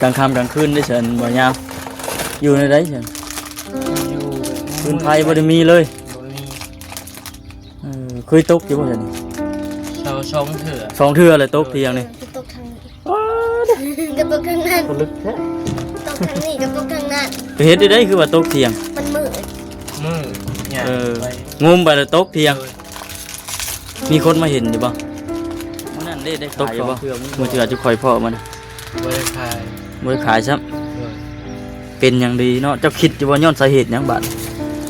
ກາງຄ່ຳກາງຄືນໄດ້ຊັ້ນ ບໍ່ຍາວ ຢູ່ໃນໃດຊັ້ນ? ຢູ່ ຟືນໄຟບໍ່ໄດ້ມີເລີຍ? ບໍ່ມີ. ເອີ ເຄີຍຕົກຢູ່ບໍ່ຊັ້ນ? ສອງ ສອງເທື່ອ ສອງເທື່ອແລ້ວຕົກທ່ຽງນີ້. ຕົກທາງນີ້ ກໍຕົກທາງນັ້ນ ບໍ່ເລິກແທ້ ຕົກທາງນີ້ກໍຕົກທາງນັ້ນ. ໄປເຮັດໄດ້ໃດ ຄືວ່າຕົກທ່ຽງ? ມັນມືດ ມືດ ເອີ ງຸ້ມໄປແລ້ວຕົກທ່ຽງ. ໂດຍ ມີຄົນມາເຫັນຢູ່ບໍ່? ມື້ນັ້ນເດ້ ໄດ້ຕກຢູ່ບໍ່? ມື້ທີ່ວ່າຈຸຂ້ອຍພໍ້ມັນ ບໍ່ໄດ້ຂາຍ ບໍ່ໄດ້ຂາຍຊ້ຳ. ໂດຍ ເປັນຫຍັງດີເນາະ? ເຈົ້າຄິດຢູ່ບໍ່ ຍ້ອນສາເຫດຫຍັງບາດ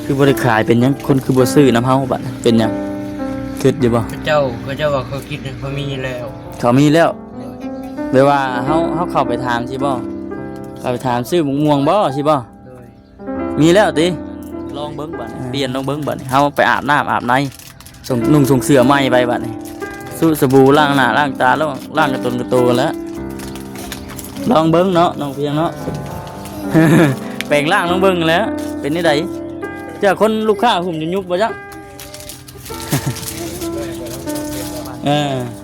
ຄືບໍ່ໄດ້ຂາຍ? ເປັນຫຍັງຄົນຄືບໍ່ຊື້ນຳເຮົາບາດ ເປັນຫຍັງ? ຄິດຢູ່ບໍ່? ເຂົາເຈົ້າ ເຂົາເຈົ້າວ່າເຂົາກິນ ເຂົາມີແລ້ວ ເຂົາມີແລ້ວ. ໂດຍ ແບບວ່າເຮົາ ເຮົາເຂົ້າໄປຖາມຊີ້ບໍ່? ເຂົ້າໄປຖາມຊື້ໝາກມ່ວງບໍ່ຊີ້ບໍ່? ໂດຍ ມີແລ້ວຕິ? ລອງເບິ່ງບາດນີ້ ເອີ ປ່ຽນລອງເບິ່ງບາດນີ້ ເຮົາໄປອາບນ້ຳອາບໃນ ສົ່ງ ນຸ່ງສົ່ງເສື້ອໃໝ່ໄປບາດນີ້ ສະບູລ້າງໜ້າລ້າງຕາ ລ້າງ ລ້າງກະຕົນກະໂຕແລ້ວ ລອງເບິ່ງເນາະ ນ້ອງພຽງເນາະ ແປງຮ່າງລອງເບິ່ງແລ້ວ ເປັນແນວໃດ? ເຈົ້າຄົນລູກຄ້າຫຸ້ມຍຸບໆບໍ່ຈັກ? ເອີ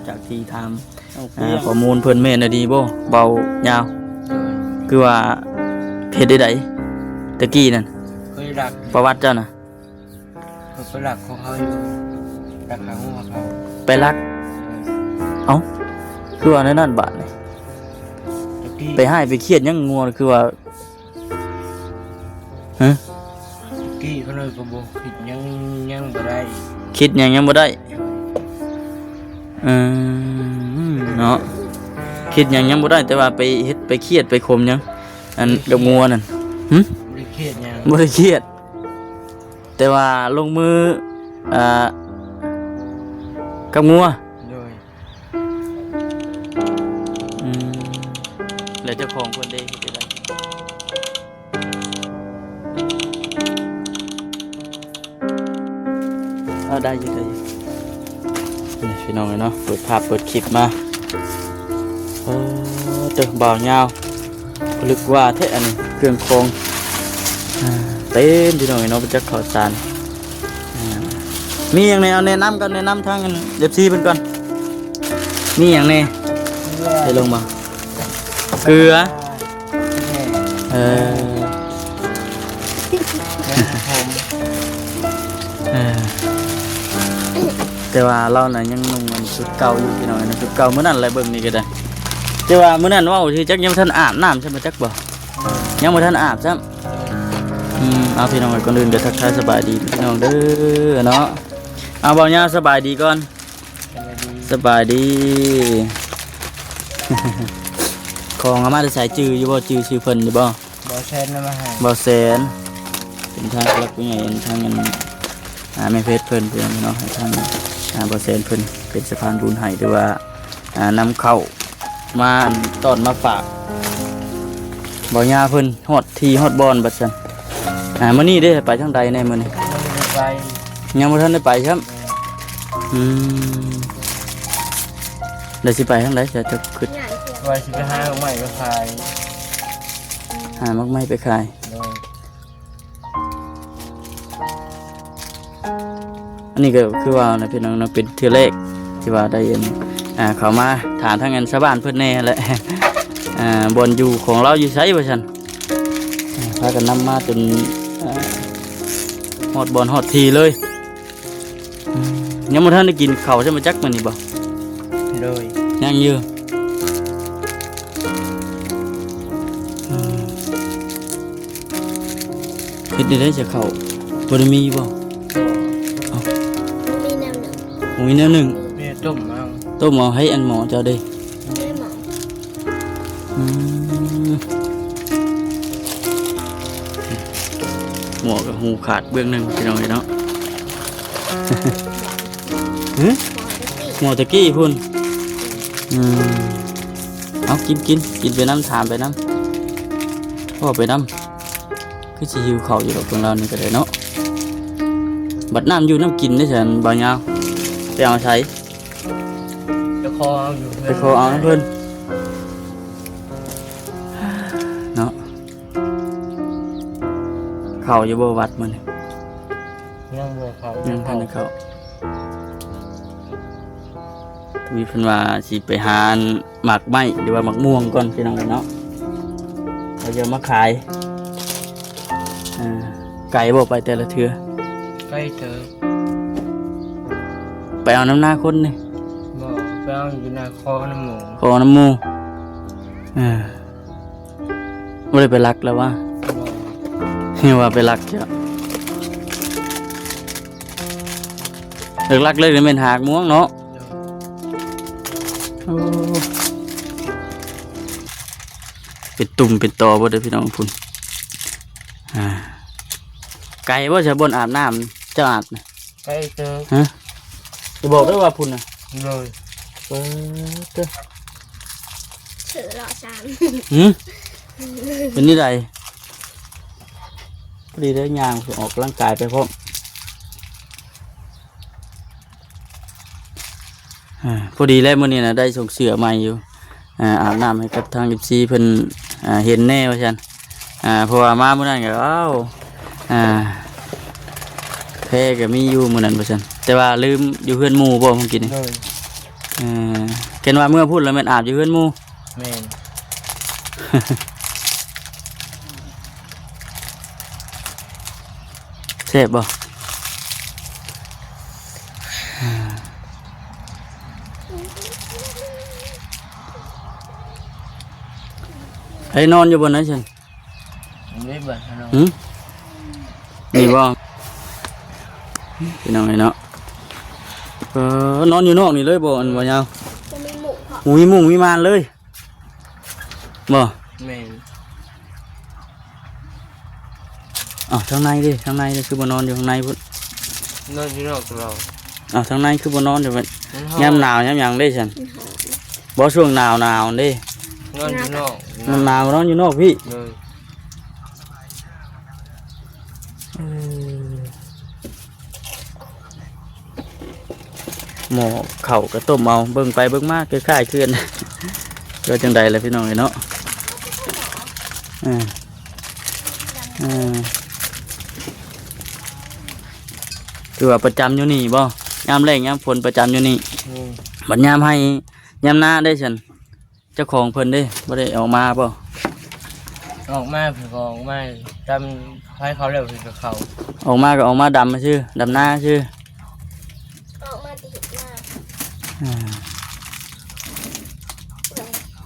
ຈາກທີ່ຖາມ ເອົາ ອ່າ ຂ້ອມູນເພິ່ນແມ່ນອີ່ຫຼີບໍ່ ເບົາຍາວ? ໂດຍ ຄືວ່າເຮັດໄດ້ໃດ ແຕ່ກີ້ນັ້ນ ເຄີຍລັກ ປະຫວັດເຈົ້ານະ? ເຂົາໄປລັກຂອງເຂົາຢູ່ ລັກຫາງົວເຂົາ ໄປລັກ. ໂດຍ ເອົ້າ ຄືວ່າແນວນັ້ນບາດນີ້ ແຕ່ກີ້ ໄປຮ້າຍໄປຄຽດຫຍັງ ງົວຄືວ່າ ຮະ? ກີ້ເຂົາເລີຍກໍບໍ່ຄິດຫຍັງ ຍັງບໍ່ໄດ້ ຄິດຫຍັງຍັງບໍ່ໄດ້. ເອີ ເນາະ ຄິດຫຍັງຍັງບໍ່ໄດ້ ແຕ່ວ່າໄປເຮັດ ໄປຄຽດໄປຂົມຫຍັງ ອັນກັບງົວນັ້ນ? ຫຶ? ບໍ່ໄດ້ຄຽດຫຍັງ ບໍ່ໄດ້ຄຽດ ແຕ່ວ່າລົງມື ອ່າ ກັບງົວ. ໂດຍ ອືມ ແລ້ວເຈົ້າຂອງເພິ່ນເດ້ ເຮັດຈັ່ງໃດ? ເອົາ ໄດ້ຢູ່ ໄດ້ຢູ່ ນີ້ພີ່ນ້ອງເອີຍເນາະ ເປີດພາບເປີດຄລິບມາ ເອີ ເຕີ ບ່າວຍາວ ລຶກວ່າແທ້ ອັນນີ້ເຄື່ອງຂອງ ອ່າ ເຕັມພີ່ນ້ອງເອີຍເນາະ ໄປຈັກເຂົ້າສານ. ອ່າ ມີຫຍັງແດ່? ເອົາແນະນຳກ່ອນ ແນະນຳທາງອັນ ເອັຟຊີ ເພິ່ນກ່ອນ ມີຫຍັງແດ່? ເກືອ ໄດ້ລົງບໍ່? ເກືອ ແມ່ນ ເອີ ເອີ ແຕ່ວ່າລາວນະຍັງນຸ່ງອັນຊຸດເກົ່າຢູ່ ພີ່ນ້ອງເອີຍ ຊຸດເກົ່າມື້ນັ້ນແຫຼະ ເບິ່ງນີ້ກໍໄດ້ ແຕ່ວ່າມື້ນັ້ນເວົ້າທີ່ຈັກຍັງບໍ່ທັນອາບນ້ຳຊ້ຳ ຈັກບໍ່? ຍັງບໍ່ທັນອາບຊ້ຳ. ອືມ ເອົາ ພີ່ນ້ອງເອີຍ ກ່ອນອື່ນກໍທັກທາຍສະບາຍດີພີ່ນ້ອງເດີເນາະ. ເອົາ ເບົາຍາວ ສະບາຍດີກ່ອນ. ສະບາຍດີ ສະບາຍດີ. ຂອງເອົາມາແຕ່ໃສ? ຈື່ຢູ່ບໍ່? ຈື່ຊື່ເພິ່ນຢູ່ບໍ່? ບໍ່ແຊນນຳມາໃຫ້ ບໍ່ແຊນ ເປັນທາງຜູ້ຫຼັກຜູ້ໃຫຍ່ ທາງອັນ ອ່າ ແມ່ເພັດເພິ່ນ ພີ່ນ້ອງເນາະ ໃຫ້ທາງ ອ່າ ບໍ່ແຊນເພິ່ນເປັນສະພານບຸນໃຫ້ ຫຼືວ່າ ອ່າ ນຳເຂົ້າມາ ອັນ ຕ້ອນມາຝາກ ເບົາຍາວເພິ່ນ ຮອດທີ່ຮອດບ່ອນບັດຊັ້ນ. ອ່າ ມື້ນີ້ເດ້ ໄປທາງໃດແດ່ມື້ນີ້? ຍັງບໍ່ໄດ້ໄປ ຍັງບໍ່ທັນໄດ້ໄປຊ້ຳ. ແມ່ນ ອືມ ແລ້ວຊິໄປທາງໃດ? ຈະ ຈະຄິດ ວ່າຊິໄປຫາໝາກໄມ້ມາຂາຍ ຫາໝາກໄມ້ໄປຂາຍ. ໂດຍ ອັນນີ້ກໍຄືວ່ານະ ພີ່ນ້ອງເນາະ ເປັນເທື່ອແລກທີ່ວ່າໄດ້ ອັນ ອ່າ ເຂົ້າມາຖາມທາງ ອັນ ຊາວບ້ານເພິ່ນແດ່ຫັ້ນແຫຼະ ອ່າ ບ່ອນຢູ່ຂອງລາວຢູ່ໃສວ່າຊັ້ນ. ອ່າ ພາກັນນຳມາຈົນ ອ່າ ຮອດບ່ອນຮອດທີ່ເລີຍ. ອືມ ຍັງບໍ່ທັນໄດ້ກິນເຂົ້າຊ້ຳຈັກມື້ນີ້ບໍ່? ໂດຍ ຍັງຢູ່. ອືມ ເຮັດໄດ້ໃດຈະເຂົ້າ ບໍ່ໄດ້ມີບໍ່? ເອົ້າ ບໍ່ມີແນວໜຶ່ງ ບໍ່ມີແນວໜຶ່ງ. ແມ່ຕົ້ມເອົາ ຕົ້ມເອົາ. ໃຫ້ອັນໝໍ້ເຈົ້າເດ້ ແມ່ໝໍ້. ອືມ ໝໍ້ກໍຫູຂາດເບື້ອງໜຶ່ງ ພີ່ນ້ອງເອີຍເນາະ. ຫຶ? ໝໍ້ຕະກີ້ພຸ້ນ. ອືມ ເອົາ ກິນ ກິນ ກິນໄປນຳ ຖາມໄປນຳ ເວົ້າໄປນຳ. ຄືຊິຫິວເຂົ້າຢູ່ດອກ ເບິ່ງລາວນີ້ກໍໄດ້ເນາະ. ບັດນ້ຳຢູ່ນ້ຳກິນເດ້ຊັ້ນ ບ່າວຍາວ ໄປເອົາໃສ? ໄປຂໍເອົາຢູ່ເຮືອນ ໄປຂໍເອົານຳເພິ່ນເນາະ. ເຂົ້າຢູ່ບໍ່ວັດມື້ນີ້? ຍັງບໍ່ເຂົ້າ ຍັງບໍ່ເຂົ້າ ຍັງບໍ່ທັນໄດ້ເຂົ້າ. ທະວີເພິ່ນວ່າຊິໄປຫາໝາກໄມ້ ຫຼືວ່າໝາກມ່ວງກ່ອນ ພີ່ນ້ອງເອີຍເນາະ. ເຂົາຈະມາຂາຍ. ອ່າ ໄກບໍ່ໄປແຕ່ລະເທື່ອ? ໄກເຕີບ. ໄປເອົານຳນາຄົນນີ້? ບໍ່, ໄປເອົາຢູ່ນາ ຂໍນຳໝູ່. ຂໍນຳໝູ່. ເອີ ບໍ່ໄດ້ໄປລັກແລ້ວຫວາ? ບໍ່. ເຫັນວ່າໄປລັກເຈົ້າ. ຫຼັກໆເລີຍແມ່ນຫາກມ່ວງເນາະ. ໂອ້ ເປັນຕຸ່ມເປັນຕໍເບິດເດີພີ່ນ້ອງພຸ້ນ. ອ່າ ໄກບໍ່ຊະບ່ອນອາບນ້ຳ ເຈົ້າອາບນະ? ໄກເຕີບ. ຮະ? ຢ່າບອກເດີວ່າພຸ້ນນະ. ໂດຍ. ເອີ ເຕີ ເສືອເລາະຊານ. ຫື? ເປັນນີ້ໃດ? ພໍດີໄດ້ຍ່າງອອກກຳລັງກາຍໄປພ້ອມ. ອ່າ ພໍດີແລ້ວ ມື້ນີ້ນະໄດ້ສົ່ງເສື້ອໃໝ່ຢູ່ ອ່າ ອາບນ້ຳໃຫ້ກັບທາງເອັຟຊີເພິ່ນ ອ່າ ເຫັນແດ່ວ່າຊັ້ນ. ອ່າ ເພາະວ່າມາມື້ນັ້ນກໍ ອ້າວ ອ່າ ແພກໍມີຢູ່ມື້ນັ້ນວ່າຊັ້ນ ແຕ່ວ່າລືມຢູ່ເຮືອນໝູ່ບໍ່ມື້ກີ້ນີ້? ໂດຍ. ເອີ ເຫັນວ່າເມື່ອພຸ້ນລະແມ່ນອາບຢູ່ເຮືອນໝູ່. ແມ່ນ. ແຊບບໍ່? ໃຜນອນຢູ່ບ່ອນໃດຊັ້ນ? ນີ້ບໍ່ ຮຶ? ນີ້ບໍ່? ພີ່ນ້ອງເອີຍເນາະ. ເອີ ນອນຢູ່ນອກນີ້ເລີຍບໍ່ ອັນບໍ່ຍາວ? ບໍ່ມີມຸ້ງເພາະ ບໍ່ມີມຸ້ງມີມ່ານເລີຍ. ບໍ່? ແມ່ນ. ອ້າວ ທາງໃນເດ້ ທາງໃນເດ້ ຄືບໍ່ນອນຢູ່ທາງໃນພຸ້ນ? ນອນຢູ່ນອກຕະຫຼອດ. ອ້າວ ທາງໃນຄືບໍ່ນອນຢູ່? ມັນຮ້ອນ. ຍາມໜາວຍາມຫຍັງເດ້ຊັ້ນ? ມັນຮ້ອນ. ບໍ່ ຊ່ວງໜາວໆເດ້. ນອນຢູ່ນອກ. ມັນໜາວກໍນອນຢູ່ນອກພີ້. ໂດຍ. ເອີ. ໝໍ້ເຂົ້າກໍຕົ້ມເອົາ ເບິ່ງໄປເບິ່ງມາຄ້າຍໆຄືກັນ ວ່າຈັ່ງໃດລະພີ່ນ້ອງເອີຍເນາະ. ເອີ ເອີ ຄືວ່າປະຈຳຢູ່ນີ້ບໍ່? ຍາມແລ້ງຍາມຝົນປະຈຳຢູ່ນີ້. ອືມ. ບັດຍາມໄຮ່ຍາມນາເດ້ຊັ້ນ? ເຈົ້າຂອງເພິ່ນເດ້ ບໍ່ໄດ້ອອກມາບໍ່? ອອກມາ ເພິ່ນກໍອອກມາ ດຳໄຮ່ເຂົາແລ້ວ ເພິ່ນກໍເຂົ້າ. ອອກມາກໍອອກມາດຳຊື່ ດຳນາຊື່. ອອກມາແຕ່ເຮັດນາ. ອ່າ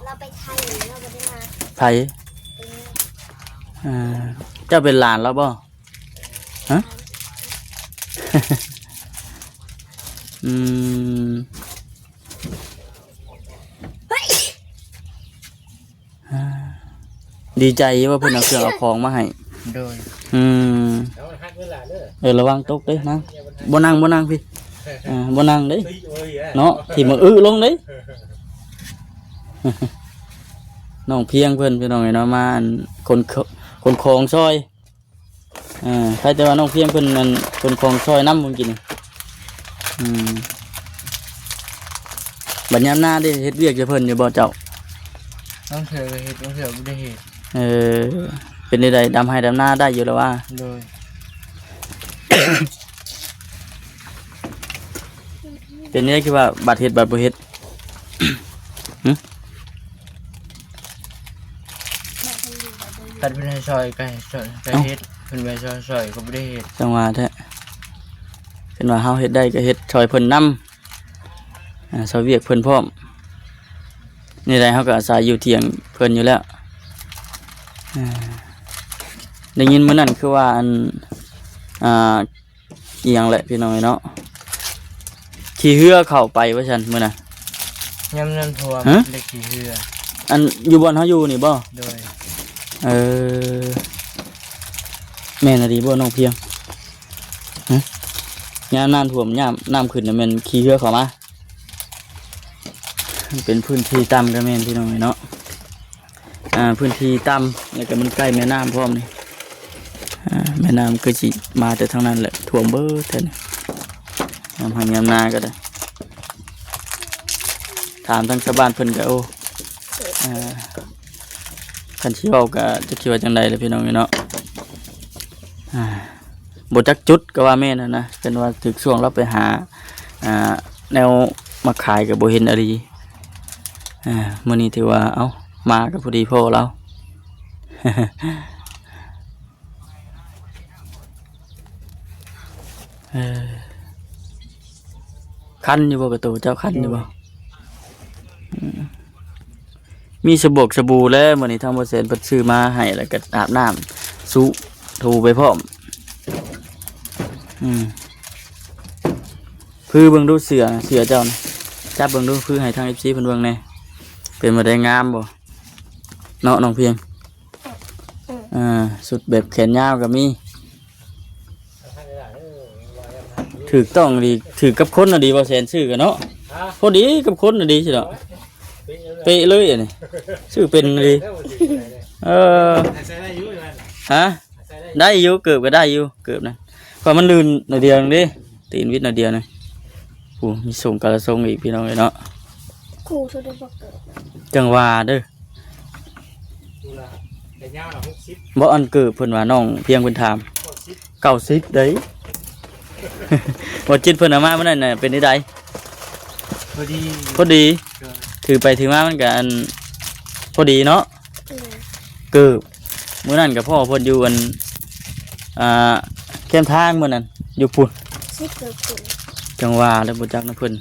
ລາວໄປໄທ ລາວບໍ່ໄດ້ມາ. ໃຜ? ເປັນ ອ່າ ເຈົ້າເປັນຫຼານລາວບໍ່? ຮະ? ອືມ. ດີໃຈວ່າເພິ່ນເອົາເຄື່ອງເອົາຂອງມາໃຫ້. ໂດຍ. ອືມ. ເອີ ລະວັງຕົກເດ້ນາງ. ບໍ່ນັ່ງ ບໍ່ນັ່ງພີ້. ອ່າ ບໍ່ນັ່ງເດ້. ເນາະ ທີ່ມາອຶລົງເດ້. ນ້ອງພຽງເພິ່ນ ພີ່ນ້ອງເອີຍເນາະ ມາ ອັນ ຂົນ ຂົນຂອງຊ່ອຍ. ອ່າ ໃຄແຕ່ວ່ານ້ອງພຽງເພິ່ນນັ້ນ ເພິ່ນຂອງຊ່ອຍນຳມື້ກີ້ນີ້. ອືມ. ບັດຍາມນາໄດ້ເຮັດວຽກໃຫ້ເພິ່ນຢູ່ບໍ່ເຈົ້າ? ບາງເທື່ອກໍເຮັດ ບາງເທື່ອບໍ່ໄດ້ເຮັດ. ເອີ ເປັນຈັ່ງໃດ ດຳໄຮ່ດຳນາໄດ້ຢູ່ລະຫວາ? ໂດຍ. ເປັນຈັ່ງໃດຄືວ່າບັດເຮັດບັດບໍ່ເຮັດ? ຫຶ? ຄັນເພິ່ນໃຫ້ຊ່ອຍກໍໃຫ້ຊ່ອຍ ກໍເຮັດ. ເອົ້າ ເພິ່ນບໍ່ໃຫ້ຊ່ອຍ ຊ່ອຍກໍບໍ່ໄດ້ເຮັດ. ຈັ່ງວ່າແທ້ ເພິ່ນວ່າເຮົາເຮັດໄດ້ກໍເຮັດຊ່ອຍເພິ່ນນຳ ອ່າ ຊ່ອຍວຽກເພິ່ນພ້ອມ. ນີ້ແຫຼະ ເຮົາກໍອາໄສຢູ່ຖຽງເພິ່ນຢູ່ແລ້ວ. ອ່າ ໄດ້ຍິນມື້ນັ້ນຄືວ່າ ອັນ ອ່າ ອີ່ຫຍັງແຫຼະພີ່ນ້ອງເອີຍເນາະ ຂີ່ເຮືອເຂົ້າໄປວ່າຊັ້ນມື້ນັ້ນ. ຍາມນັ້ນເພາະວ່າ ຮະ? ໄດ້ຂີ່ເຮືອ. ອັນຢູ່ບ່ອນເຮົາຢູ່ນີ້ບໍ່? ໂດຍ. ເອີ ແມ່ນອີ່ຫຼີບໍ່ນ້ອງພຽງ? ຮະ? ຍາມນ້ຳຖ້ວມ ຍາມນ້ຳຂຶ້ນນະແມ່ນຂີ່ເຮືອເຂົ້າມາ. ມັນເປັນພື້ນທີ່ຕ່ຳກໍແມ່ນພີ່ນ້ອງເອີຍເນາະ. ອ່າ ພື້ນທີ່ຕ່ຳ ແລ້ວກໍມັນໃກ້ແມ່ນ້ຳພ້ອມນີ້. ອ່າ ແມ່ນ້ຳກໍຊິມາແຕ່ທາງນັ້ນແຫຼະ ຖ້ວມເບິດແຖວນີ້ ຍາມໄຮ່ຍາມນາກໍໄດ້. ຖາມທາງຊາວບ້ານເພິ່ນກໍ ໂອ້ ອ່າ ຄັນຊິເວົ້າກໍຈັກຊິວ່າຈັ່ງໃດລະພີ່ນ້ອງເອີຍເນາະ. ອ່າ ບໍ່ຈັກຈຸດກໍວ່າແມ່ນຫັ້ນນະ ເພິ່ນວ່າຖືກຊ່ວງລາວໄປຫາ ອ່າ ແນວມາຂາຍກໍບໍ່ເຫັນອີ່ຫຼີ. ອ່າ ມື້ນີ້ຖືວ່າ ເອົ້າ ມາກໍພໍດີພໍລາວ. ເອີ ຄັນຢູ່ບໍ່ປະຕູ ເຈົ້າຄັນຢູ່ບໍ່? ອືມ ມີສະບົກສະບູແລ້ວ ມື້ນີ້ທາງບໍ່ແສນເພິ່ນຊື້ມາໃຫ້ ແລ້ວກໍອາບນ້ຳ ຊຸ ຖູໄປພ້ອມ. ອືມ ຜືເບິ່ງດູເສື້ອ ເສື້ອເຈົ້ານະ ຈັບເບິ່ງດູ ຜືໃຫ້ທາງເອັຟຊີເພິ່ນເບິ່ງແດ່ ເປັນແບບໃດ ງາມບໍ່ເນາະ ນ້ອງພຽງ? ອ່າ ຊຸດແບບແຂນຍາວກໍມີ ຖືກຕ້ອງດີ ຖືກກັບຄົນນະດີ ບໍ່ແສນຊື້ກັນເນາະ ພໍດີກັບຄົນນະດີຊິເນາະ ເປະເລີຍອັນນີ້ ຊື້ເປັນນະດີ. ເອີ ຮະ ໄດ້ຢູ່ ເກີບກໍໄດ້ຢູ່ ເກີບນະ ເພາະມັນລື່ນໜ້ອຍດຽວໜຶ່ງເດ້ ຕີນວິດໜ້ອຍດຽວໜຶ່ງ. ໂອ້ ມີສົ່ງກາລະຊົງອີກ ພີ່ນ້ອງເອີຍເນາະ ຄູ່ສຸດໄດ້ບໍ່ເກີບ ຈັ່ງວ່າເດີ. ບໍ່ ອັນເກີບເພິ່ນວ່າ ນ້ອງພຽງເພິ່ນຖາມ ເກົ້າສິບ ເກົ້າສິບເດ້. ບໍ່ຈິດເພິ່ນເອົາມາມື້ນັ້ນນະ ເປັນໃດ? ພໍດີ ພໍດີ ຖືໄປຖືມາມັນກະອັນ ພໍດີເນາະ. ເກີບ ມື້ນັ້ນກະພໍ້ເພິ່ນຢູ່ອັນ ອ່າ ແຄມທາງມື້ນັ້ນ ຢູ່ພຸ້ນ ຊິເກີບຂຶ້ນ ຈັ່ງວ່າແລ້ວ ບໍ່ຈັກນຳເພິ່ນ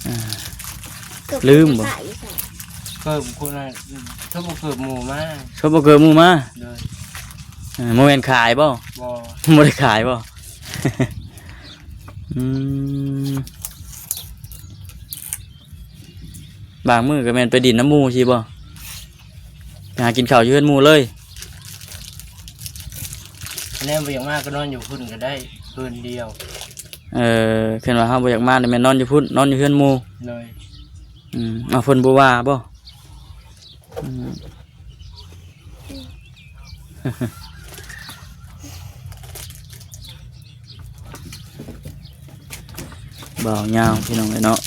ອ່າ ເກີບ ລືມບໍ່? ເກີບຢູ່ໃສ? ເກີບຄົນນະ ຊົບເກີບໝູ່ມາ ຊົບເກີບໝູ່ມາ ໂດຍ ເອີ ບໍ່ແມ່ນຂາຍບໍ່? ບໍ່ ບໍ່ໄດ້ຂາຍບໍ່? ອືມ ບາງມື້ກໍແມ່ນໄປດິນນຳໝູ່ຊີ້ບໍ່? ໄປຫາກິນເຂົ້າຢູ່ເຮືອນໝູ່ເລີຍ ຄັນແນມບໍ່ຢາກມາກໍນອນຢູ່ພຸ້ນກໍໄດ້ ເຮືອນດຽວ. ເອີ ຄັນວ່າເຮົາບໍ່ຢາກມານີ້ແມ່ນນອນຢູ່ພຸ້ນ ນອນຢູ່ເຮືອນໝູ່ ໂດຍ ອືມ ເອົາ ເພິ່ນບໍ່ວ່າບໍ່? ອືມ ບ່າວຍາວ ພີ່ນ້ອງເອີຍເນາະ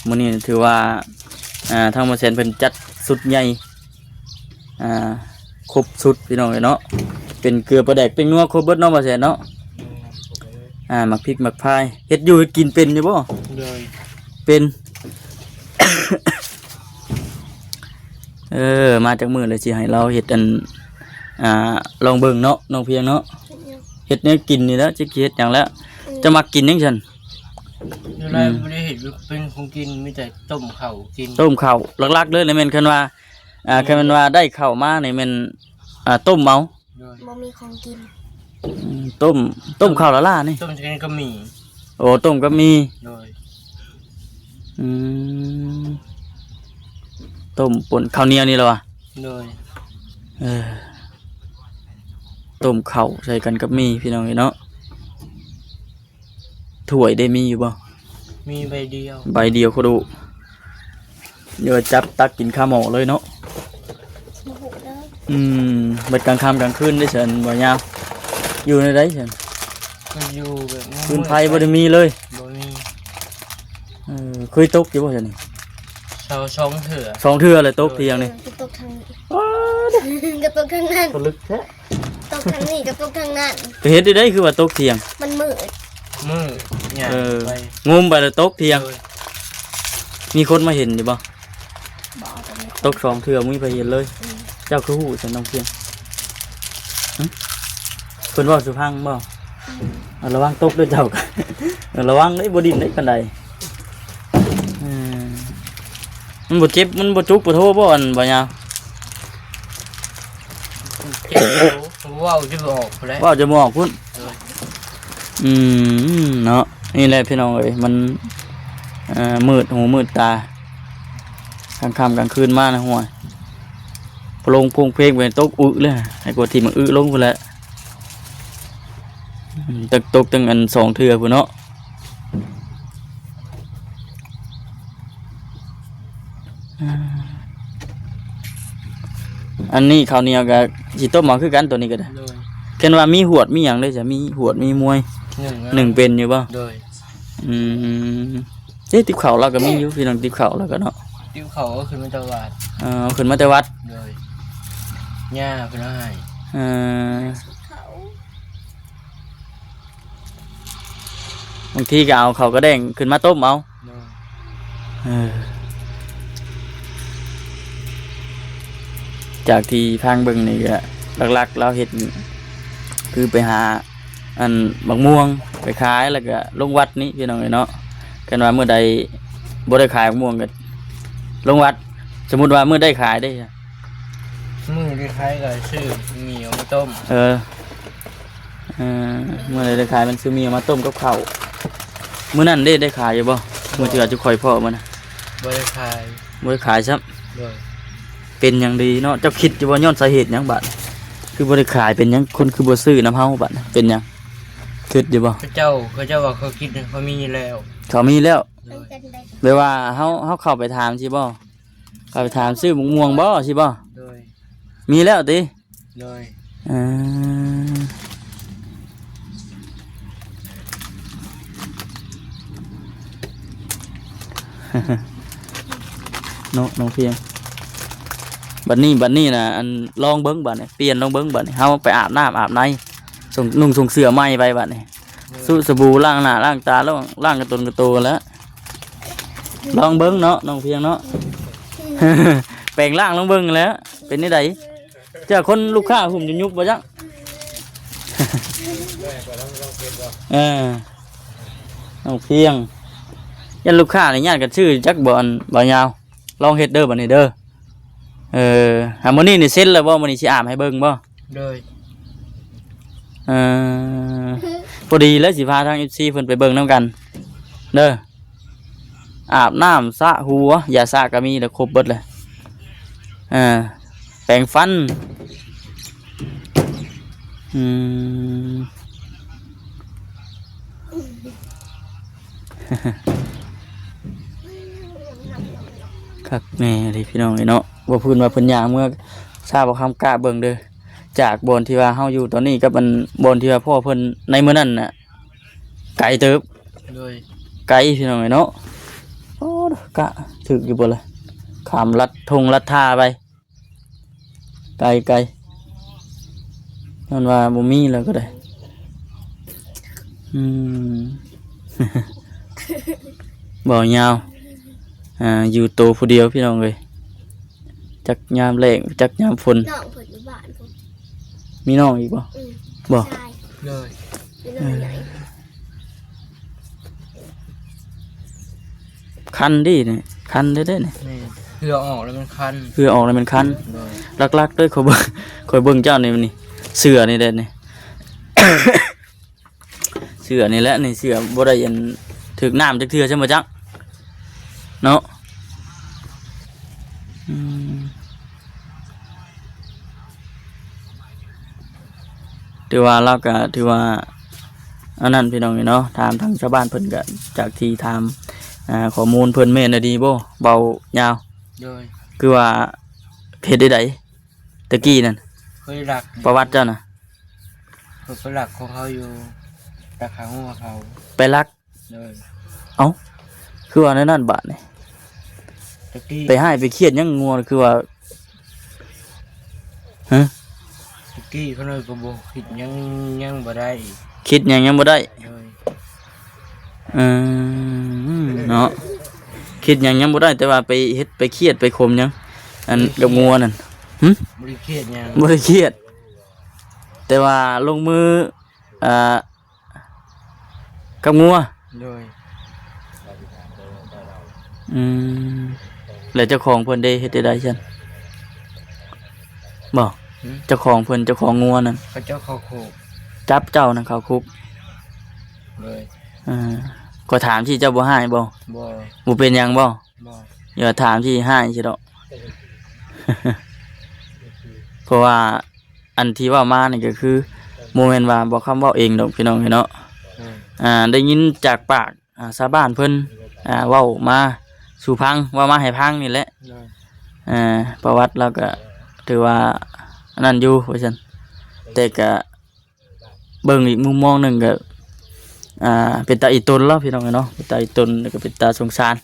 ມື້ນີ້ຖືວ່າ ອ່າ ທາງບ່າວແສນເພິ່ນຈັດຊຸດໃຫຍ່ ອ່າ ຄົບຊຸດ ພີ່ນ້ອງເອີຍເນາະ ເປັນເກືອ ປາແດກ ແປ້ງນົວ ຄົບເບິດເນາະ ບ່າວແສນເນາະ. ອ່າ ໝາກພິກໝາກພາຍ ເຮັດຢູ່ເຮັດກິນເປັນຢູ່ບໍ່? ໂດຍ ເປັນ. ເອີ ມາຈັກມື້ແລ້ວ ຊິໃຫ້ລາວເຮັດອັນ ອ່າ ລອງເບິ່ງເນາະ ນ້ອງພຽງເນາະ ເຮັດແນວກິນນີ້ແຫຼະ ຈັກຊິເຮັດຫຍັງແລ້ວ. ອືມ ເຈົ້າມັກກິນຫຍັງຊັ້ນ? ຢູ່ ອືມ ບໍ່ໄດ້ເຮັດເປັນຂອງກິນ ມີແຕ່ຕົ້ມເຂົ້າກິນ ຕົ້ມເຂົ້າ ຫຼັກໆເລີຍນີ້ແມ່ນ ຄັນວ່າ ອ່າ ອືມ ຄັນແມ່ນວ່າໄດ້ເຂົ້າມານີ້ແມ່ນ ອ່າ ຕົ້ມເອົາ ໂດຍ ບໍ່ມີຂອງກິນ. ອືມ ຕົ້ມ ຕົ້ມເຂົ້າລະລານີ້ ຕົ້ມກິນກັບໝີ່. ໂອ້ ຕົ້ມກັບໝີ່ ໂດຍ ອືມ ຕົ້ມປົນເຂົ້າໜຽວນີ້ລະວະ ໂດຍ ເອີ ຕົ້ມເຂົ້າໃສ່ກັນກັບໝີ່ ພີ່ນ້ອງເອີຍເນາະ. ຖ້ວຍໄດ້ມີຢູ່ບໍ່? ມີໃບດຽວ ໃບດຽວໂຄດ. ດຽວຈັບຕັກກິນຄາໝໍ້ເລີຍເນາະ. ບໍ່ຮູ້ເດີ. ອືມ ເບິດກາງຄ່ຳກາງຄືນໄດ້ຊັ້ນ ບໍ່ຍາວ. ຢູ່ແນວໃດຊັ້ນ? ກໍຢູ່ແບບ ຟືນໄຟບໍ່ໄດ້ມີເລີຍ? ບໍ່ມີ. ເອີ ເຄີຍຕົກຢູ່ບໍ່ຊັ້ນນີ້? ສອງ ສອງເທື່ອ ສອງເທື່ອແລ້ວຕົກ ໂດຍ ທ່ຽງນີ້. ເອີ ຕົກທາງນີ້. ອ້າ ກໍຕົກທາງນັ້ນ ກໍເລິກແທ້. ຕົກທາງນີ້ກັບຕົກທາງນັ້ນ. ໄປເຮັດໄດ້ໃດ ຄືວ່າຕົກທ່ຽງ? ມັນມືດ ມືດຫຍັງ ເອີ ໄປ ງຸມໄປແລ້ວຕົກທ່ຽງ. ໂດຍ ມີຄົນມາເຫັນຢູ່ບໍ່? ບໍ່ ກໍມີຄົນ ຕົກສອງເທື່ອ ບໍ່ມີໃຜເຫັນເລີຍ. ອືມ ເຈົ້າຄືຮູ້ຊັ້ນ ນ້ອງພຽງ? ຫຶ ເພິ່ນເວົ້າສູ່ຟັງບໍ່? ອືມ ເອົາ ລະວັງຕົກເດີເຈົ້າ. ເອີ ລະວັງເດ້ ບໍ່ດິ້ນໄດ້ປານໃດ. ເອີ ມັນບໍ່ເຈັບ ມັນບໍ່ຈຸກບໍ່ໂທບໍ່ ອັນ ບໍ່ຍາວ? ເຈັບຢູ່ ເວົ້າຈະບໍ່ອອກພຸ້ນແຫຼະ ເວົ້າຈະບໍ່ອອກພຸ້ນ. ໂດຍ ອືມ ເນາະ ນີ້ແຫຼະພີ່ນ້ອງເອີຍ ມັນ ເອີ ມືດຫູມືດຕາ ກາງຄ່ຳກາງຄືນມານະ ຫ້ວຍ ໂພງໂພງເພງໄປຕົກອຶເລີຍ ໃຫ້ກວ່າທີ່ມັນອຶລົງພຸ້ນແຫຼະ. ອືມ ຕົກ ຕົກຕັ້ງອັນສອງເທື່ອພຸ້ນເນາະ. ອ່າ ອັນນີ້ເຂົ້າໜຽວກໍຊິຕົ້ມເອົາຄືກັນ ໂຕນີ້ກໍໄດ້. ໂດຍ ຄັນວ່າມີຫວດມີຫຍັງເດ້ ຈະມີຫວດມີມວຍ ໜຶ້ງເປັນຢູ່ບໍ່? ໂດຍ ອືມ ເອີ ຕິບເຂົ້າລາວກໍມີຢູ່ ພີ່ນ້ອງ ຕິບເຂົ້າລາວກໍເນາະ ຕິບເຂົ້າກໍຂຶ້ນມາແຕ່ວັດ. ເອີ ເອົາຂຶ້ນມາແຕ່ວັດ. ໂດຍ ຍ່າເພິ່ນເອົາໃຫ້. ເອີ ບາງທີກໍເອົາເຂົ້າກະແດງຂຶ້ນມາຕົ້ມເອົາ. ໂດຍ ເອີ ແ ຈາກທີ່ຟັງເບິ່ງນີ້ກະ ຫຼັກໆລາວເຮັດນີ້ຄືໄປຫາອັນໝາກມ່ວງໄປຂາຍ ແລ້ວກະລົງວັດນີ້ພີ່ນ້ອງເອີຍເນາະ. ຄັນວ່າມື້ໃດບໍ່ໄດ້ຂາຍໝາກມ່ວງກະລົງວັດ, ສົມມຸດວ່າມື້ໄດ້ຂາຍເດ້ ມື້ໄດ້ຂາຍກະຊື້ໝີ່ເອົາມາຕົ້ມ. ເອີ ເອີ ມື້ໃດໄດ້ຂາຍມັນຊື້ໝີ່ເອົາມາຕົ້ມກັບເຂົ້າ. ມື້ນັ້ນເດ້ ໄດ້ຂາຍຢູ່ບໍ່? ມື້ທີ່ວ່າຈຸຂ້ອຍພໍ້ມື້ນະ ບໍ່ໄດ້ຂາຍ. ບໍ່ໄດ້ຂາຍຊ້ຳ. ໂດຍ. ເປັນຫຍັງດີເນາະ? ເຈົ້າຄິດຢູ່ບໍ່ ຍ້ອນສາເຫດຫຍັງບາດ ຄືບໍ່ໄດ້ຂາຍ? ເປັນຫຍັງຄົນຄືບໍ່ຊື້ນຳເຮົາບາດ ເປັນຫຍັງ? ຄິດຢູ່ບໍ່? ເຂົາເຈົ້າ ເຂົາເຈົ້າວ່າເຂົາກິນ ເຂົາມີແລ້ວ. ເຂົາມີແລ້ວ. ໂດຍ. ແບບວ່າເຮົາ ເຮົາເຂົ້າໄປຖາມຊີ້ບໍ່? ເຂົ້າໄປຖາມຊື້ໝາກມ່ວງບໍ່ຊີ້ບໍ່? ໂດຍ. ມີແລ້ວຕິ? ໂດຍ. ເອີ ເນາະ ນ້ອງພຽງ. ບັດນີ້ ບັດນີ້ນະ ອັນ ລອງເບິ່ງບັດນີ້ ປ່ຽນລອງເບິ່ງບັດນີ້ ເຮົາໄປອາບນ້ຳອາບໃນ ສົ່ງ ນຸ່ງສົ່ງເສື້ອໃໝ່ໄປບັດນີ້. ໂດຍ. ຊຸສະບູລ້າງໜ້າລ້າງຕາ ລ້າງ ລ້າງກະຕົນກະໂຕແລ້ວ ລອງເບິ່ງເນາະ ນ້ອງພຽງເນາະ. ແປງຮ່າງລອງເບິ່ງແລ້ວ ເປັນແນວໃດ? ເຈົ້າຄົນລູກຄ້າຫຸ້ມຢູ່ຍຸບບໍ່ຈັກ. ເອີ ນ້ອງພຽງ ຢ້ານລູກຄ້ານີ້ຢ້ານກັນຊື້ຈັກບໍ່ ອັນ ບ່າວຍາວ. ລອງເຮັດເດີບັດນີ້ເດີ. ເອີ ຫາມື້ນີ້ນີ້ເຊັນແລ້ວບໍ່? ມື້ນີ້ຊິອາບໃຫ້ເບິ່ງບໍ່? ໂດຍ. ເອີ ພໍດີແລ້ວ ຊິພາທາງເອັຟຊີເພິ່ນໄປເບິ່ງນຳກັນເດີ. ອາບນ້ຳ ສະຫົວ ຢາສະກະມີແລ້ວ ຄົບເບິດເລີຍ. ເອີ ແປງຟັນ. ອືມ ຄັກແນ່ເລີຍພີ່ນ້ອງເອີຍເນາະ. ບໍ່ພື້ນວ່າເພິ່ນຍ່າງເມືອຊາວບໍ່ຄຳກະເບິ່ງເດີ ຈາກບ່ອນທີ່ວ່າເຮົາຢູ່ຕອນນີ້ກັບອັນບ່ອນທີ່ວ່າພໍ່ເພິ່ນໃນມື້ນັ້ນນະ ໄກເຕີບ. ໂດຍ. ໄກພີ່ນ້ອງເອີຍເນາະ. ໂອ້ ກະຖືກຢູ່ບໍ່ລະ ຂ້າມລັດທົ່ງລັດທ່າໄປ ໄກໆ ຍ້ອນວ່າບໍ່ມີແລ້ວກໍໄດ້. ອືມ ບໍ່ຍາວ ອ່າ ຢູ່ໂຕຜູ້ດຽວພີ່ນ້ອງເອີຍ ຈັກຍາມແລ້ງຈັກຍາມຝົນ. ນ້ອງເພິ່ນຢູ່ບ້ານພຸ້ນ. ມີນ້ອງອີກບໍ່? ອືມ ບໍ່. ໂດຍ. ມີນ້ອງໃຫຍ່. ຄັນເດ້ນີ້ ຄັນເດ້ເດ້ນີ້. ແມ່ນ ເຫື່ອອອກແລ້ວມັນຄັນ ເຫື່ອອອກແລ້ວມັນຄັນ. ໂດຍ. ຫຼັກໆເດີ ຂ້ອຍເບິ່ງ ຂ້ອຍເບິ່ງເຈົ້ານີ້ ນີ້ ເສື້ອນີ້ເດ້ນີ້ ເສື້ອນີ້ແຫຼະນີ້ ເສື້ອບໍ່ໄດ້ອັນ ຖືກນ້ຳຈັກເທື່ອຊັ້ນບໍ່ຈັກເນາະ. ອືມ ຖືວ່າລາວກະ ຖືວ່າອັນນັ້ນພີ່ນ້ອງເນາະ ຖາມທາງຊາວບ້ານເພິ່ນກະ ຈາກທີ່ຖາມ ອ່າ ຂໍ້ມູນເພິ່ນແມ່ນອີ່ຫຼີບໍ່ ເບົາຍາວ? ໂດຍ. ຄືວ່າເຮັດໄດ້ໃດ ຕະກີ້ນັ້ນ ເຄີຍລັກ ປະຫວັດເຈົ້ານະ? ເຂົາໄປລັກຂອງເຂົາຢູ່ຕາຂາງົວເຂົາ ໄປລັກ. ໂດຍ. ເອົ້າ ຄືວ່າແນວນັ້ນບາດນີ້ ຕະກີ້ ໄປຮ້າຍໄປຄຽດຫຍັງງົວ ຄືວ່າ ຮະ? ຕະກີ້ເຂົາເລີຍກໍບໍ່ຄິດຫຍັງ ຍັງບໍ່ໄດ້ ຄິດຫຍັງຍັງບໍ່ໄດ້. ໂດຍ. ເອີ ເນາະ ຄິດຫຍັງຍັງບໍ່ໄດ້ ແຕ່ວ່າໄປເຮັດ ໄປຄຽດໄປຂົມຫຍັງ ອັນ ບໍ່ໄດ້ຄຽດ ກັບງົວນັ້ນ. ຫຶ? ບໍ່ໄດ້ຄຽດຫຍັງ ບໍ່ໄດ້ຄຽດ ແຕ່ວ່າລົງມື ອ່າ ກັບງົວ. ໂດຍ. ອືມ ແລ້ວເຈົ້າຂອງເພິ່ນເດ້ ເຮັດແນວໃດຊັ້ນ? ບໍ່ ຫຶ? ເຈົ້າຂອງເພິ່ນ ເຈົ້າຂອງງົວນັ້ນ ເຂົາເຈົ້າເຂົ້າຄຸກ ຈັບເຈົ້ານັ້ນເຂົ້າຄຸກ. ໂດຍ. ເອີ ຂ້ອຍຖາມທີ່ ເຈົ້າບໍ່ຮ້າຍບໍ່? ບໍ່. ບໍ່ເປັນຫຍັງບໍ່? ບໍ່. ຢ່າຖາມທີ່ຮ້າຍຊິດອກ ເພາະວ່າ ອັນທີ່ເວົ້າມານີ້ກໍຄື ບໍ່ແມ່ນວ່າບ່າວຄຳເວົ້າເອງດອກ ພີ່ນ້ອງເອີຍເນາະ. ອືມ. ອ່າ ໄດ້ຍິນຈາກປາກ ອ່າ ຊາວບ້ານເພິ່ນ ອ່າ ເວົ້າມາສູ່ຟັງ ເວົ້າມາໃຫ້ຟັງນີ້ແຫຼະ. ໂດຍ. ອ່າ ປະຫວັດລາວກໍຖືວ່າອັນນັ້ນຢູ່ວ່າຊັ້ນ ແຕ່ກໍເບິ່ງອີກມຸມມອງໜຶ່ງກໍ ອ່າ ເປັນຕາອີ່ຕົນລາວ ພີ່ນ້ອງເອີຍເນາະ ເປັນຕາອີ່ຕົນ ແລ້ວກໍເປັນຕາສົງສານ.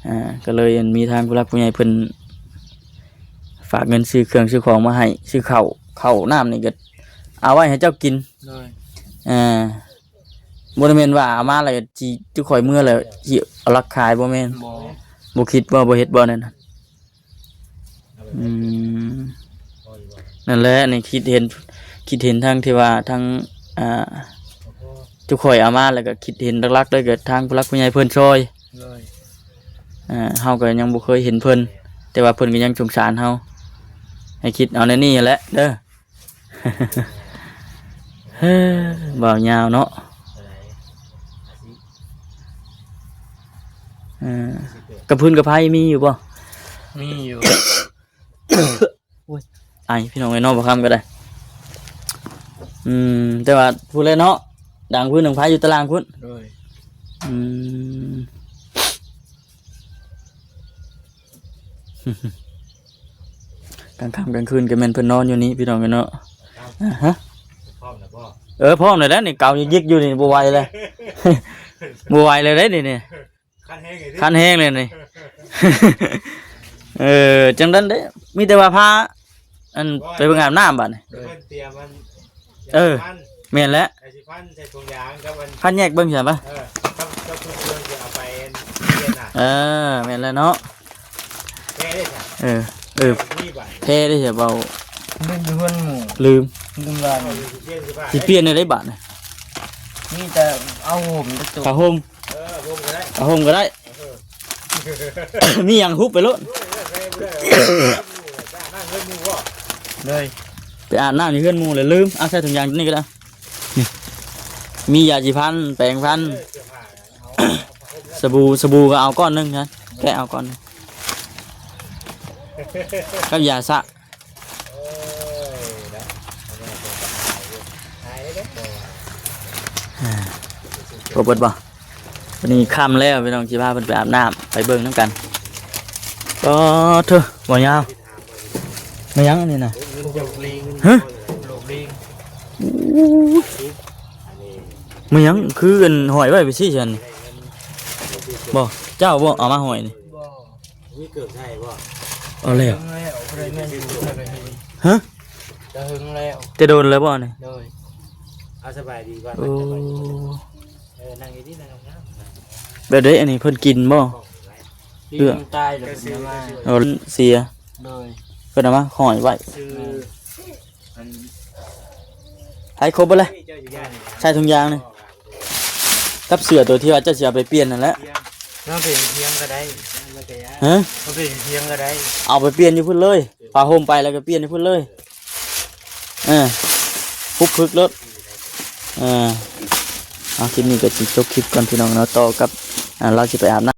ອ່າ ກໍເລີຍອັນມີທາງຜູ້ຫຼັກຜູ້ໃຫຍ່ເພິ່ນ ຝາກເງິນຊື້ເຄື່ອງຊື້ຂອງມາໃຫ້ ຊື້ເຂົ້າ ເຂົ້ານ້ຳນີ້ກໍເອົາໄວ້ໃຫ້ເຈົ້າກິນ. ໂດຍ. ເອີ ບໍ່ໄດ້ແມ່ນວ່າເອົາມາແລ້ວຊິຈຸຂ້ອຍເມືອແລ້ວຊິເອົາລັກຂາຍ ບໍ່ແມ່ນ. ບໍ່. ບໍ່ຄິດບໍ່ ບໍ່ເຮັດບໍ່ແນວນັ້ນ? ອືມ ນັ້ນແຫຼະ ນີ້ຄິດເຫັນ ຄິດເຫັນທາງທີ່ວ່າທາງ ອ່າ ຈຸຂ້ອຍເອົາມາ ແລ້ວກໍຄິດເຫັນຫຼັກໆເລີຍ ກໍທາງຜູ້ຫຼັກຜູ້ໃຫຍ່ເພິ່ນຊ່ອຍ. ໂດຍ ອ່າ ເຮົາກໍຍັງບໍ່ເຄີຍເຫັນເພິ່ນ ແຕ່ວ່າເພິ່ນກໍຍັງສົງສານເຮົາ ໃຫ້ຄິດເອົາແນວນີ້ແຫຼະເດີ. ເອີ ບ່າວຍາວເນາະ ເອີ ກະຟືນກະໄຟມີຢູ່ບໍ່? ມີຢູ່. ໂອ້ຍ ໄອ ພີ່ນ້ອງເອີຍເນາະ ບໍ່ຄຳກໍໄດ້. ອືມ ແຕ່ວ່າພຸ້ນແຫຼະເນາະ ດັງຟືນດັງໄຟຢູ່ຕາລ່າງພຸ້ນ. ໂດຍ ອືມ ກາງຄ່ຳກາງຄືນກໍແມ່ນເພິ່ນນອນຢູ່ນີ້ ພີ່ນ້ອງເອີຍເນາະ. ຮະ ພ້ອມແລ້ວບໍ່? ເອີ ພ້ອມແລ້ວແຫຼະນີ້ ເກົາຍິກໆຢູ່ນີ້ ບໍ່ໄຫວແລ້ວ ບໍ່ໄຫວແລ້ວເດ້ນີ້ ນີ້ ຄັນແຮງເລີຍ ຄັນແຮງເລີຍນີ້. ເອີ ຈັ່ງນັ້ນເດ້ ມີແຕ່ວ່າພາ ອັນ ໄປເບິ່ງອາບນ້ຳບາດນີ້. ເພິ່ນຕຽມມັນ ເອີ ແມ່ນແຫຼະ ໄອຊິພັນໃສ່ຖົງຢາງກັບອັນ ພັນແຍກເບິ່ງຊະປະ. ເອີ ກັບ ກັບທຸກເລື່ອງຈະເອົາໄປອັນ ເອີ ແມ່ນແຫຼະເນາະ ແພເດ້ຊະ. ເອີ ເອີ ມີບາດ ແພເດ້ຊະ ເວົ້າ ລືມຢູ່ເຮືອນໝູ່ ລືມ ລືມວ່າ ເອົາຢູ່ເຮືອນຊິພາ ຊິປ່ຽນແນວໃດບາດນີ້? ມີແຕ່ເອົາຫົ່ມແຕ່ໂຕ ຜ້າຫົ່ມ. ເອີ ຫົ່ມກໍໄດ້ ເອົາຫົ່ມກໍໄດ້. ເອີ ມີຫຍັງຫຸບໄປໂລດ. ໂດຍ ໄປອາບນ້ຳຢູ່ເຮືອນໝູ່ແລ້ວລືມ. ເອົາໃສ່ຖົງຢາງຕົວນີ້ກໍໄດ້ ນີ້ ມີຢາສີຟັນ ແປງຟັນ ເອີ ເສື້ອຜ້າ ສະບູ ສະບູກໍເອົາກ້ອນໜຶ່ງນະ ແກະເອົາກ້ອນໜຶ່ງ ກັບຢາສະ. ອ່າ ຄົບເບິດບໍ່? ວັນນີ້ຄ່ຳແລ້ວ ພີ່ນ້ອງ ຊິພາເພິ່ນໄປອາບນ້ຳ ໄປເບິ່ງນຳກັນ. ອໍ ເທີ ບໍ່ຍາວ ແມ່ນຫຍັງອັນນີ້ນະ? ໂລກລີງ ຮະ? ໂລກລີງ ໂອ້ຍ ແມ່ນຫຍັງ ຄືອັນຫ້ອຍໄວ້ໄປຊີ້ຊັ້ນ? ບໍ່ ເຈົ້າບໍ່ເອົາມາຫ້ອຍນີ້? ບໍ່. ມີເກີບໃສ່ບໍ່? ເອົາແລ້ວ ເຖິງແລ້ວ ບໍ່ໄດ້ແມ່ນຢູ່ ຮະ? ຈະເຖິງແລ້ວ ແຕ່ດົນແລ້ວບໍ່ນີ້? ໂດຍ ເອົາສະບາຍດີກ່ອນ ໂອ້ ເອີ ນັ່ງດີໆ ນັ່ງງາມໆ ແບບໃດອັນນີ້ ເພິ່ນກິນບໍ່? ເອີ ຕາຍແລ້ວເພິ່ນມາ ເອີ ເສຍ ໂດຍ ເພິ່ນເອົາມາຫ້ອຍໄວ້ ຊື່ ອັນ ໃຫ້ຄົບເບິດເລີຍ ໃສ່ຖົງຢາງນີ້ ກັບເສື້ອຕົວທີ່ວ່າເຈົ້າຊິເອົາໄປປ່ຽນນັ້ນແຫຼະ. ມັນເປັນພຽງກໍໄດ້ ຮະ? ມັນເປັນພຽງກໍໄດ້ ເອົາໄປປ່ຽນຢູ່ພຸ້ນເລີຍ ຜ້າຫົ່ມໄປແລ້ວກໍປ່ຽນຢູ່ພຸ້ນເລີຍ. ເອີ ປຸກພຶກໂລດ. ເອີ ເອົາ ຄລິບນີ້ກໍຊິຈົບຄລິບກ່ອນ ພີ່ນ້ອງເນາະ ຕໍ່ກັບ ອ່າ ລາວຊິໄປອາບນ້ຳ.